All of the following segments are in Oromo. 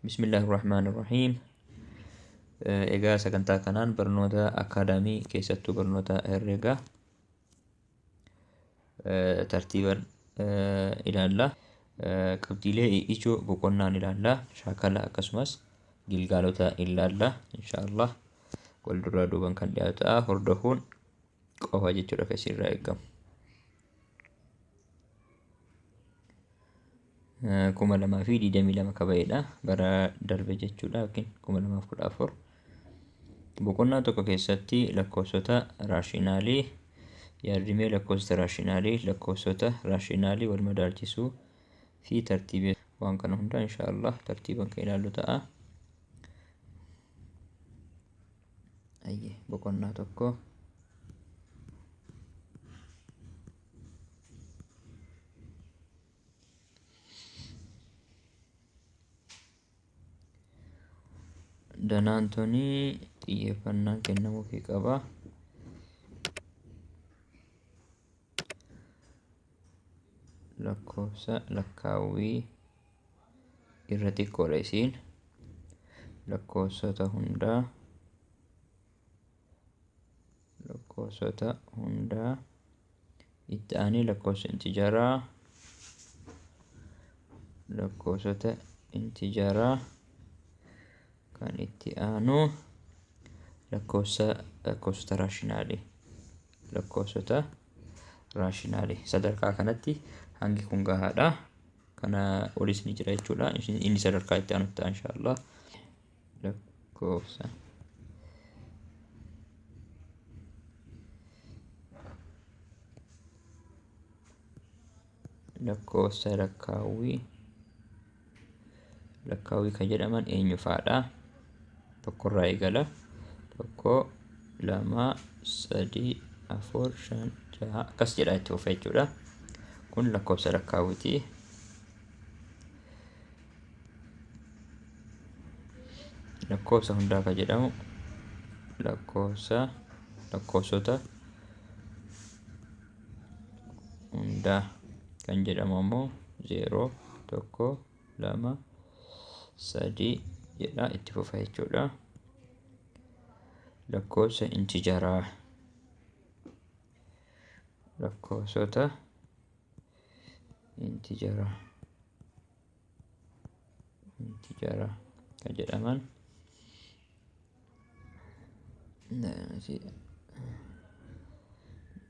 Bismillaahi Rahmaani Rahiim. Egaa sagantaa kanaan barnoota akaadaamii keessattuu barnoota herreegaa tartiiban ilaalla. Qabxiilee ijoo boqonnaan ilaalla. Shaakala akkasumas gilgaalota ilaalla. Inshaallah wal duraa duuban kan dhiyaatu ta'a. Hordofuun qofa jechuudha kan isinirraa eegamu. 2022 ka ba'edha. Bara darbe jechuudha yookiin 2014. Boqonnaa tokko keessatti lakkoofsota raashinaalii, yaadrimee lakkoofsota raashinaalii, lakkoofsota raashinaalii wal madaalchisuu fi tartiibee waan kana hundaa inshaallah tartiiban kan ilaallu ta'a. Ayyee boqonnaa tokko. Danaan tuni xiyyeeffannaan kennamuufii qaba. Lakkoofsa lakkaawwii irra xiqqoodha isiin. Lakkoofsota hundaa lakkoofsota hundaa itti aanee lakkoofsa intijaraa lakkoofsota intijaraa kan itti aanu lakkoofsa lakkoofsota raashinaalii lakkoofsota raashinaalii sadarkaa kanatti hangi kun gahaadha. Kana olis ni jira jechuudha. Inni sadarkaa itti aanutti ta'a inshaallah. Lakkoofsa lakkoofsa lakkaawwii lakkaawwii kan jedhaman eenyu faadha? Tokkorraa eegala. Tokko, lama, sadii, afur, shan, jaha akkas jedha itti fufa jechuudha. Kun lakkoofsa lakkaawwiiti. Lakkoofsa hundaa kan jedhamu lakkoofsa lakkoofsota hundaa kan jedhamu ammoo 0, 1, 2, 3 jedha itti fufa jechuudha. Lakkoofsa intijaraa lakkoofsota intijaraa intijara kan jedhaman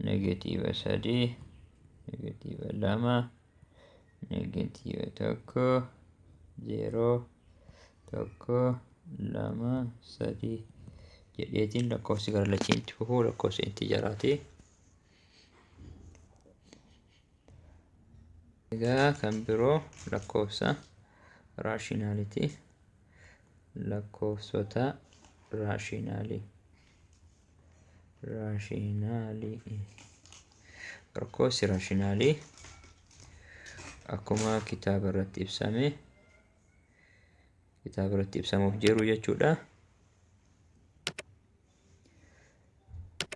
negatiiva sadii, negatiiva lama, negatiiva tokko, zeeroo, tokko, lama, sadii jedheetiin lakkoofsi gara lachiin itti fufuu lakkoofsa intijaraati. Egaa kan biroo lakkoofsa raashinaaliti. Lakkoofsota raashinaalii. Raashinaalii. Lakkoofsi raashinaalii akkuma kitaaba irratti ibsame kitaaba irratti ibsamuuf jiru jechuudha.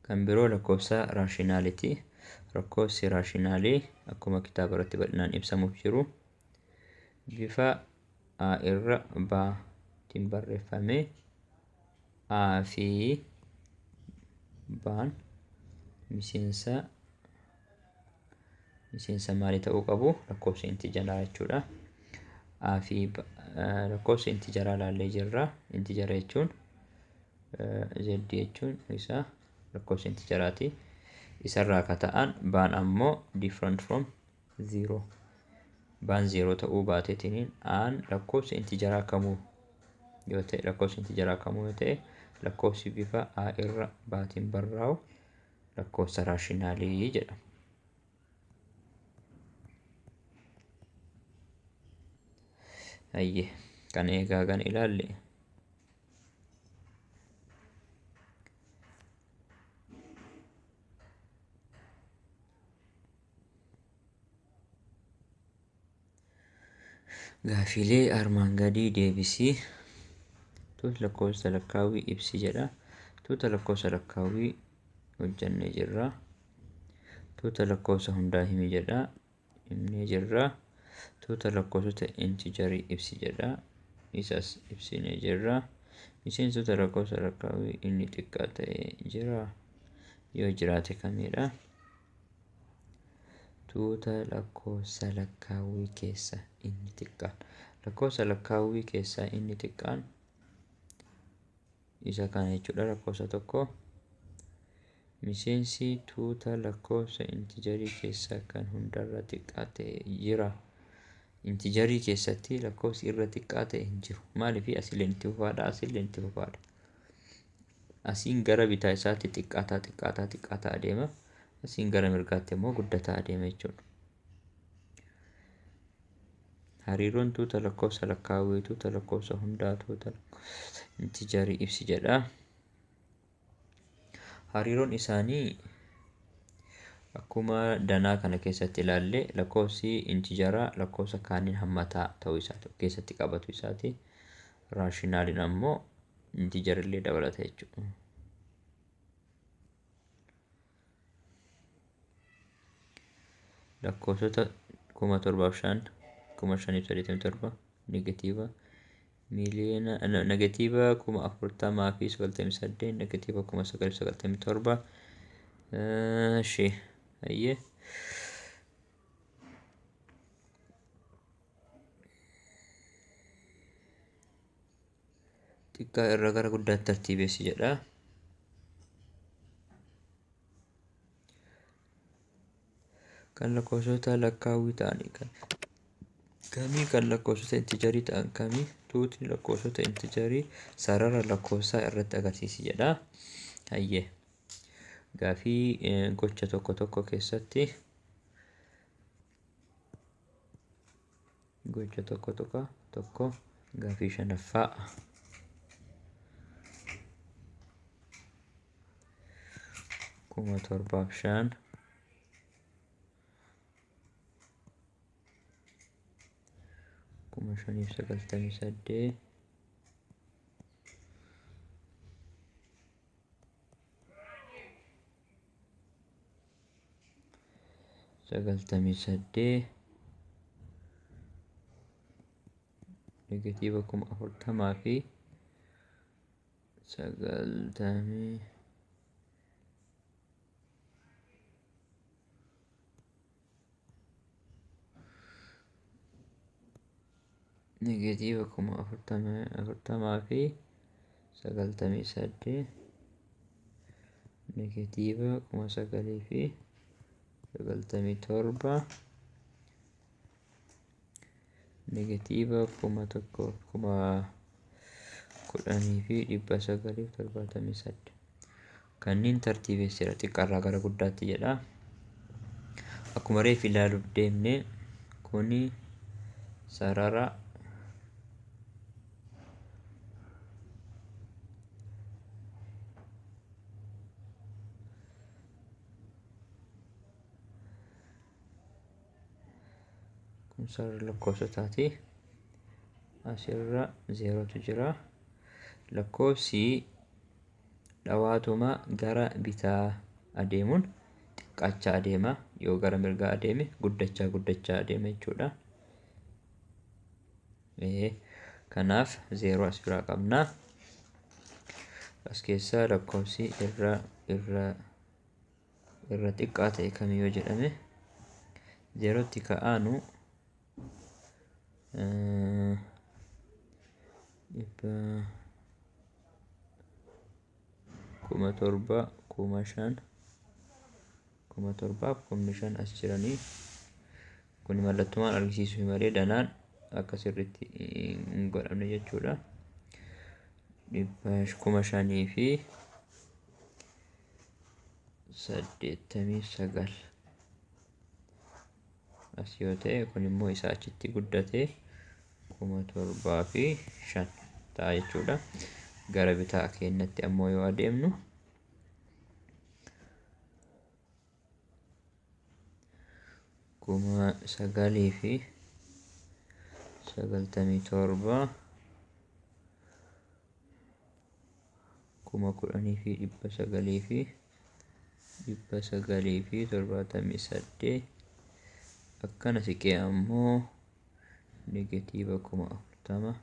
Kan biroo lakkoofsa raashinaaliti. Lakkoofsi raashinaalii akkuma kitaaba irratti bal'inaan ibsamuuf jiru bifa A irra B tiin barreeffame A fi B'n miseensa miseensa maalii ta'uu qabu? Lakkoofsa intijaraa jechuudha. A fi lakkoofsa intijaraa ilaallee jirra. Intijara jechuun Z jechuun isa lakkoofsa intijaraati. Isarraa ka ta'an baan ammoo different from 0. Baan 0 ta'uu baateetiniin aan lakkoofsa intijaraa kamuu yoo ta'e lakkoofsa intijaraa kamuu yoo ta'e lakkoofsi bifa A irra baatiin barraa'u lakkoofsa raashinaalii jedhama. Hayyee kan eegaa kan ilaalle Gaafiilee armaan gadii deebisi. Tuuta lakkoofsa lakkaawwii ibsi jedha. Tuuta lakkoofsa lakkaawwii hojjannee jirra. Tuuta lakkoofsa hundaa himi jedha. Himnee jirra. Tuuta lakkoofsota intijarii ibsi jedha. Isas ibsinee jirra. Miseensota lakkoofsa lakkaawwii inni xiqqaa ta'e jira? Yoo jiraate kamidha? Tuuta lakkoofsa lakkaawwii keessa inni xiqqaan. Lakkoofsa lakkaawwii keessaa inni xiqqaan isa kana jechuudha, lakkoofsa 1. Miseensi tuuta lakkoofsa intijarii keessaa kan hundarra xiqqaa ta'e jira? Intijarii keessatti lakkoofsi irra xiqqaa ta'e hin jiru. Maaliif? Asilleen itti fufaadha, asilleen itti fufaadha. Asiin gara bitaa isaatti xiqqaataa xiqqaataa xiqqaataa adeema. Asiin gara mirgaatti immoo guddataa adeema jechuudha. Hariiroon tuuta lakkoofsa lakkaawwii, tuuta lakkoofsa hundaa, tuuta lakkoofsa intijarii ibsi jedha. Hariiroon isaanii akkuma danaa kana keessatti ilaalle, lakkoofsi intijaraa lakkoofsa kaaniin hammataa ta'uu isaati, of keessatti qabatu isaati. Raashinaaliin ammoo intijarillee dabalata jechuudha. Lakkoofsota 7005, 5087, negatiiva miiliyoona, negatiiva 40,098, negatiiva 9,097. Ishee hayyee. Xiqqaa irraa gara guddaatti tartiibessi jedha. Kan lakkoofsota lakkaawwii ta'anii kan kamii? Kan lakkoofsota intijarii ta'an kamii? Tuutni lakkoofsota intijarii sarara lakkoofsaa irratti agarsiisi jedha. Hayyee. Gaafii gocha tokko tokko keessatti gocha 1.1, gaafii shanaffaa. 7005, 5098, 98, negatiiva 40,090, negatiiva 40,098, negatiiva 9,097, negatiiva 1000, 10,978. Kanneen tartiibesseera, xiqqaarraa gara guddaatti jedha. Akkuma reef ilaaluuf deemne, kuni sarara kun sarara lakkoofsotaati. Asirra zeerootu jira. Lakkoofsi dhawaatuma gara bitaa adeemuun xiqqaachaa adeema. Yoo gara mirgaa adeeme guddachaa guddachaa adeema jechuudha. Kanaaf zeeroo as biraa qabna. As keessaa lakkoofsi irra xiqqaa ta'e kamii yoo jedhame, zeerootti ka'aanu dhibba 7000, 5000, 7000f 5000 as jiranii. Kun mallattumaan argisiisu malee danaan akka sirriitti hin godhamne jechuudha. Dhibba 5089 as yoo ta'e, kun immoo isa achitti guddate 7005 ta'a jechuudha. Gara bitaa keenyatti ammoo yoo adeemnu, 9097, 10,900 fi 978 akkana siqee ammoo negatiiva 40,000.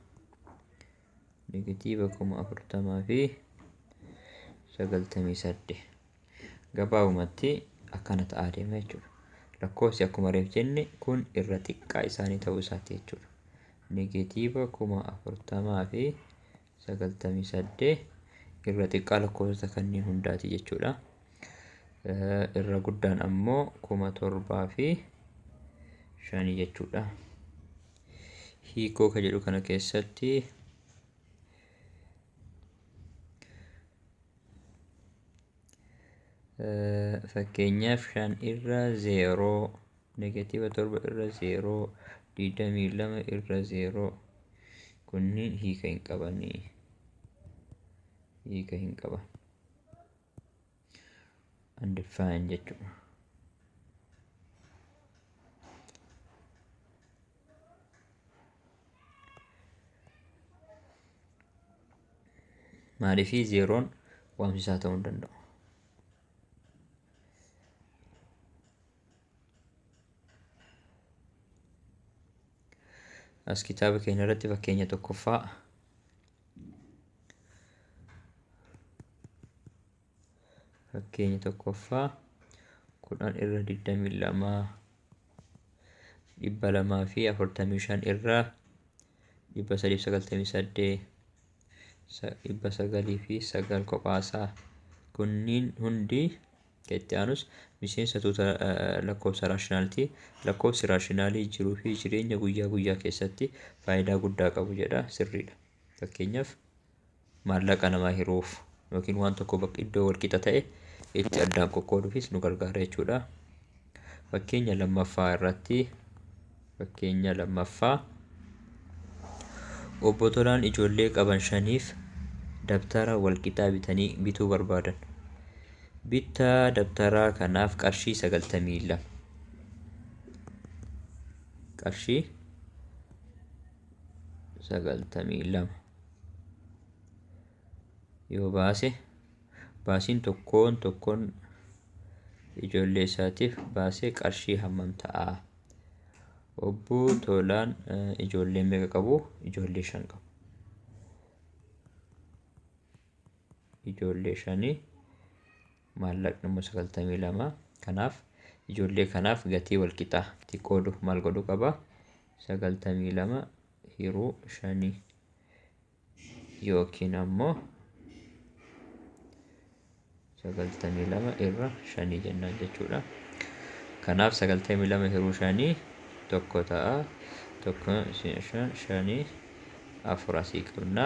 Negatiiva 40,098. Gabaabumatti akkana ta'aa deema jechuudha. Lakkoofsi akkuma reef jenne kun irra xiqqaa isaanii ta'uu isaati jechuudha. Negatiiva 40,098 irra xiqqaa lakkoofsota kanneen hundaati jechuudha. Irra guddaan ammoo 7,005 jechuudha. Hiikoo ka jedhu kana keessatti fakkeenyaaf 5 irra 0, negatiiva 7 irra 0, 22 irra 0 kunniin hiika hin qabanii. Hiika hin qaban. Undefined jechuudha. Maaliifii zeeroon waamsisaa ta'uu hin danda'u. As kitaaba keenya irratti fakkeenya tokkoffaa fakkeenya tokkoffaa 10 irra 22 245 irra 398 909 kophaasaa kunniin hundi itti aanus miseensa tuuta lakkoofsa raashinaalti. Lakkoofsi raashinaalii jiruu fi jireenya guyyaa guyyaa keessatti faayidaa guddaa qabu jedha. Sirriidha. Fakkeenyaaf maallaqa namaa hiruuf yookiin waan tokko bakka iddoo walqixa ta'e itti addaan qoqqooduufis nu gargaara jechuudha. Fakkeenya lammaffaa irratti fakkeenya lammaffaa obbo Tolaan ijoollee qaban 5f dabtara walqixaa bitanii bituu barbaadan. Bittaa dabtaraa kanaaf qarshii 92. Qarshii 92 yoo baase baasiin tokkoon tokkoon ijoollee isaatiif baasee qarshii hammam ta'a? Obbo Tolaan ijoollee meeqa qabu? Ijoollee 5 qabu. Ijoollee 5 maallaqni immoo 92. Kanaaf ijoollee kanaaf gatii walqixaa itti qooduuf maal godhuu qaba? 92 hiruu 5 yookiin ammoo 92 irra 5 jennaan jechuudha. Kanaaf 92 hiruu 5 1 ta'a. 1 5 5 4 asii qabna.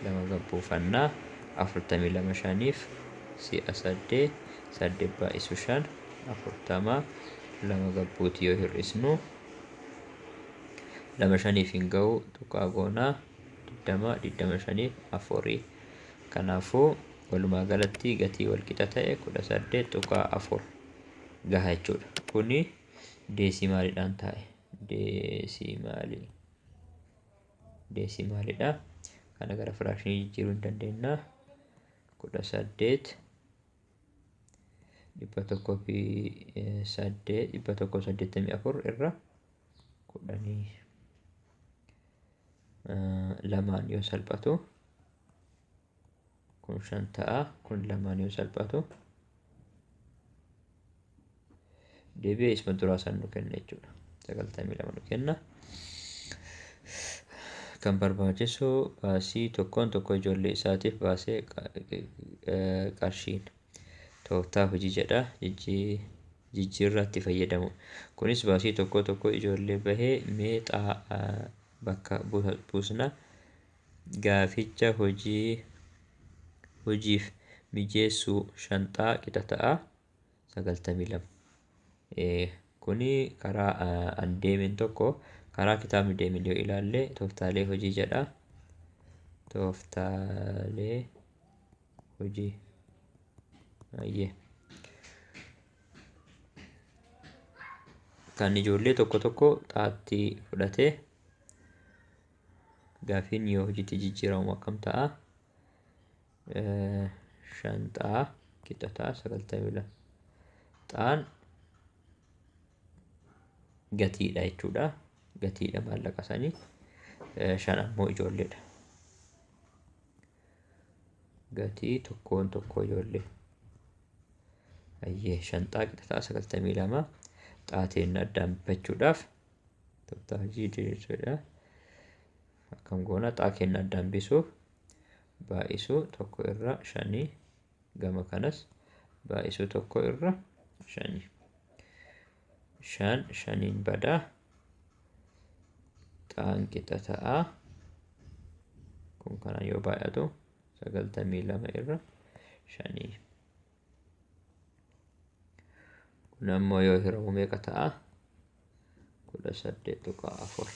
2 gabbuufannaa. 42 5f si'a 8 8 baay'isu 5 40 2 gabbuuti yoo hir'isnu 2 5f hin ga'u tuqaa goonaa 20 20 5f 4. Kanaafuu walumaa galatti gatii walqixa ta'e 18.4 gaha jechuudha. Kuni deesimaaliidhaan taa'e. Deesimaalii. Deesimaalidha. Kana gara firaakshinii jijjiiruu hin dandeenya. 18 108 184 irra 10 2 yoo salphatu kun 5 ta'a. Kun 2 yoo salphatu deebi'ee isuma duraa san nu kenna jechuudha. 92 nu kenna. Kan barbaachisu baasii tokkoon tokko ijoollee isaatiif baasee qarshiin tooftaa hojii jedha jijjiirraatti fayyadamu. Kunis baasii tokko tokko ijoollee bahee mee xaa bakka buusna. Gaaficha hojii hojiif mijeessuu shanxaa qixa ta'a 92. Kuni karaa an deemen tokko karaa kitaabni deemen yoo ilaalle tooftaalee hojii jedha. Tooftaalee hojii. Ayyee. Kan ijoollee tokko tokko xaatti fudhatee gaafiin yoo hojiitti jijjiiramu akkam ta'a? Shanxaa qixa ta'a 92. Xaan gatiidha jechuudha. Gatiidha maallaqa sanii. 5 ammoo ijoolleedha. Gatii tokkoon tokkoo ijoollee. Hayyee shanxaa qixa ta'a 92 xaateen addaan bifachuudhaaf tooftaa hojii diriirsuudha. Akkam goona xaa kenna addaan bisuuf baay'isuu tokko irra shanii gama kanas baay'isuu tokko irra shanii. Shan shaniin badaa xaan qixa ta'a. Kun kanaan yoo baay'atu 92 irra shanii. Kun ammoo yoo hiramu meeqa ta'a? 18.4.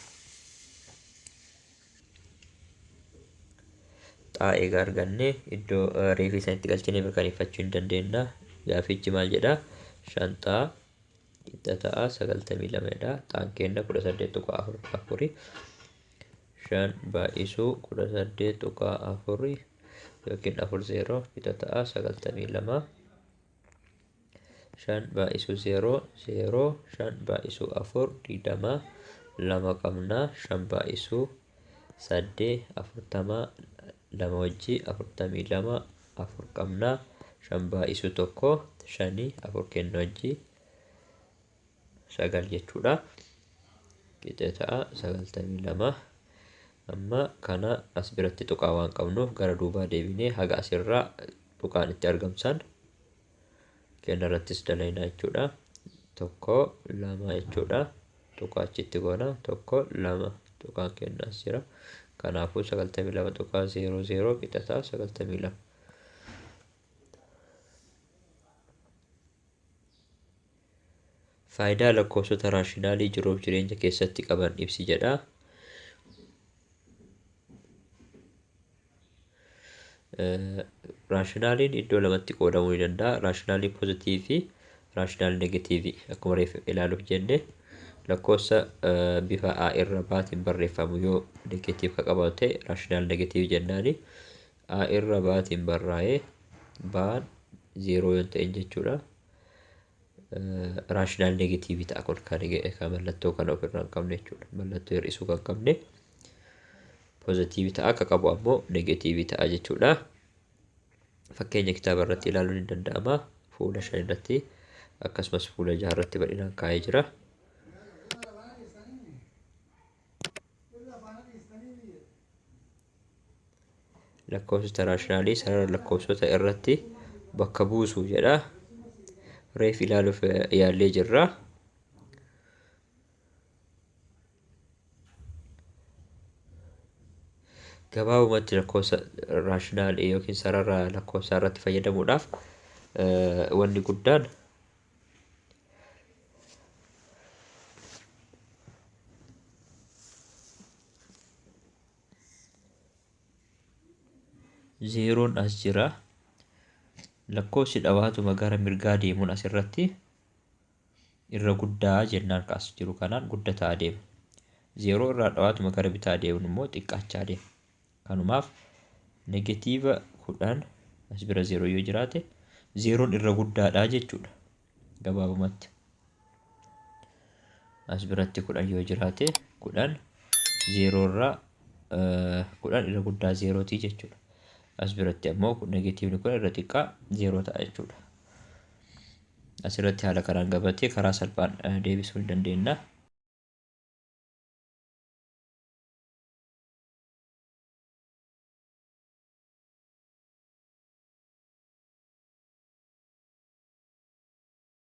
Xaa eega arganne iddoo reefii sanitti galchine mirkaneeffachuu hin dandeenya. Gaafichi maal jedha? Shanxaa qixa ta'a 92 jedha. Xaan kenna 18.4. 5 baay'isuu 18.4 yookiin 4 0 qixa ta'a 92. 5 baay'isuu 0 0 5 baay'isuu 4 20 2 qabna. 5 baay'isuu 8 40 2 wajji 42 4 qabna. 5 baay'isuu 1 5 4 kenna wajji 9 jechuudha. Qixa ta'a 92. Amma kana as biratti tuqaa waan qabnuuf gara duubaa deebinee haga asirraa tuqaan itti argamsan kenna irrattis dalaynaa jechuudha. 1 2 jechuudha. Tuqaa achitti goona. 1 2 tuqaan kenna as jira. Kanaafuu 92.00 qixa ta'a 92. Faayidaa lakkoofsota raashinaalii jiruuf jireenya keessatti qaban ibsi jedha. Raashinaaliin iddoo lamatti qoodamuu ni danda'a. Raashinaalii pozitiivii fi raashinaalii negatiivii. Akkuma reefu ilaaluuf jenne lakkoofsa bifa A irra baatiin barreeffamu yoo negatiiv ka qabaatu ta'e raashinaal negatiivii jennaani. A irra baatiin barraa'ee baan zeeroo yoo hin ta'in jechuudha. Raashinaal negatiivii ta'a kun kan mallattoo kana ofirraa hin qabne jechuudha. Mallattoo hir'isuu kan qabne pozitiivii ta'a, akka qabu ammoo negatiivii ta'a jechuudha. Fakkeenya kitaaba irratti ilaaluun ni danda'ama. Fuula 5 irratti akkasumas fuula 6 irratti bal'inaan kaa'ee jira. Lakkoofsota raashinaalii sarara lakkoofsota irratti bakka buusu jedha. Reef ilaaluuf yaallee jirra. Gabaabumatti lakkoofsa raashinaalii yookiin sarara lakkoofsaa irratti fayyadamuudhaaf wanni guddaan zeeroon as jira. Lakkoofsi dhawaatuma gara mirgaa deemuun asirratti irra guddaa jennaan ka as jiru kanaan guddataa deema. Zeeroo irraa dhawaatuma gara bitaa deemuun immoo xiqqaachaa deema. Kanumaaf negatiiva 10 as bira zeeroo yoo jiraate zeeroon irra guddaadha jechuudha. Gabaabumatti. As biratti 10 yoo jiraate 10 zeeroo irraa 10 irra guddaa zeerootii jechuudha. As biratti ammoo negatiivni 10 irra xiqqaa zeeroo ta'a jechuudha. Asirratti haala kanaan gabatee karaa salphaan deebisuu ni dandeenya.